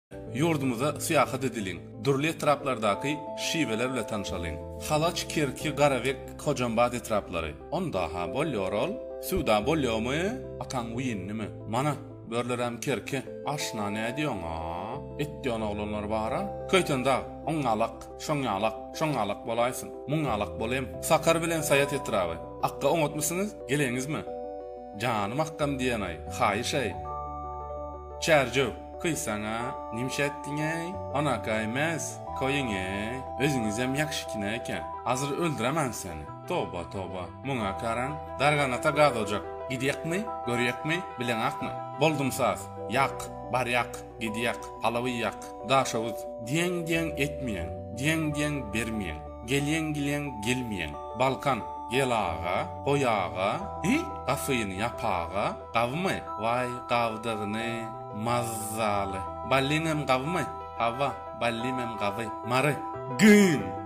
Ýurdumyza syýahat edeliň, dürli etraplardaky şiweler bile tanşalyň. Halaç, Kerki, Garabek, Hojambaz etraplary. Onda-ha bolýor ol. Söwda bolýomy? Ataň wiýnimi? Mana, börlerem Kerki. Aşna nädýoň-a? Etýon oglanlar bar-a. Köýtendag, oňňalak, şoňňalak, şoňňalak bolaýsyn. Muňňalak bolem. Sakar bilen Saýat etraby. Akga oňatmysyňyz? Geleňizmi? Janym akgam diýen-aý, haýyş-aý. Çärjew, Kyýsaň-a, nimşe etdiň-eý? Onaka emes, koýuň-eý. Özüňizem ýagşykine eken. Azyr öldüremen seni. Toba, toba. Muňa garaň. Darganata gaz ojak. Gidýäkmi, görýäkmi, bileňakmy? Boldum saz. Ýak, barýak, gidýäk, palawy ýak. Daşoguz. Diýeň diýeň etmeýäň, diýeň diýeň bermeýäň. Gelýäň gelýäň gelmeýäň. Balkan. Gel aga, goý aga, hi, gapyny ýap aga. Gabymy? Waý, gabydygyny, mazzaly. Ballyňam gabymy? Hawa, ballymam gaby. Mary. Gyn!